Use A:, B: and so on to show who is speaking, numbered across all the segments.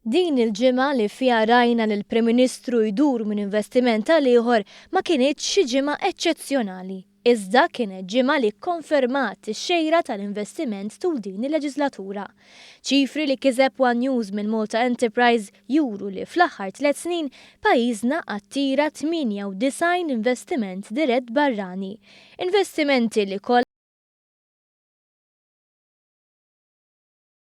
A: Din il-ġimgħa li fiha rajna lill-Prim Ministru jdur minn investiment għal ieħor ma kinitx xi ġimgħa eċċezzjonali, iżda kienet ġimgħa li kkonfermat ix-xejra tal-investiment tul din il-leġislatura. Ċifri li kiseb one News minn Malta Enterprise juru li fl-aħħar tlett snin pajjiżna attira 98 investiment dirett barrani. Investimenti li kollha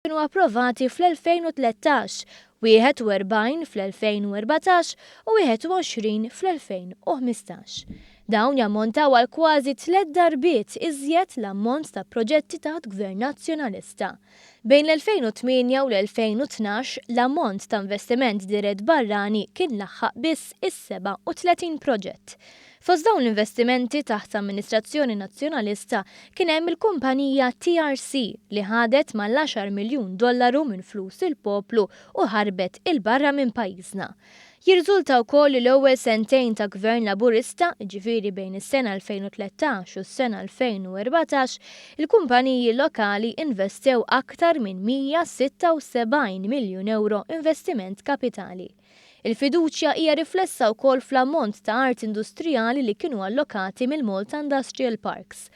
A: kienu approvati fl-2013, 41 fl-2014 u 21 fl-2015. Dawn jammontaw għal kważi tlett darbiet iżjed l-ammont ta' proġetti taħt Gvern Nazzjonalista. Bejn l-2008 u l-2012, l-ammont ta' investiment dirett barrani kien laħħaq biss is-37 proġett. Fost dawn l-investimenti taħt amministrazzjoni Nazzjonalista kien hemm il-kumpanija TRC li ħadet mal-għaxar miljun dollaru minn flus il-poplu u ħarbet 'il barra minn pajjiżna. Jirriżulta wkoll li l-ewwel sentejn ta' Gvern Laburista, jiġifieri bejn is-sena 2013 u s-sena 2014, il-kumpaniji lokali investew aktar minn 176 miljun ewro investiment kapitali. Il-fiduċja hija riflessa wkoll fl-ammont ta' art industrijali li kienu allokati mill-Malta Industrial Parks.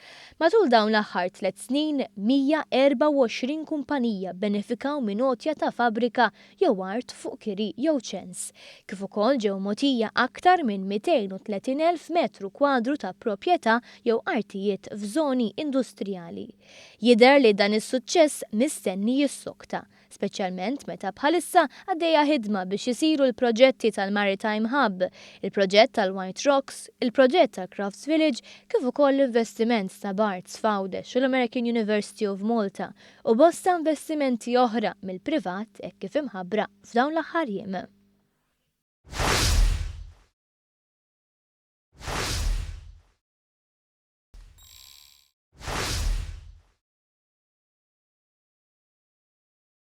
A: Matul dawn l-aħħar tlett snin, 124 kumpanija bbenefikaw minn għotja ta' fabbrika jew art fuq kiri jew ċens, kif ukoll ġew mogħtija aktar minn 230,000 metru kwadru ta' proprjetà jew artijiet f'żoni industrijali. Jidher li dan is-suċċess mistenni jissokta. speċjalment meta bħalissa għaddejja ħidma biex isiru l-proġetti tal-Maritime Hub, il-proġett tal-White Rocks, il-proġett tal-Crafts Village kif ukoll l-investiment ta' Barts f'Għawdex u l-American University of Malta u bosta investimenti oħra mill-privat hekk kif imħabbra f'dawn l-aħħar jiem.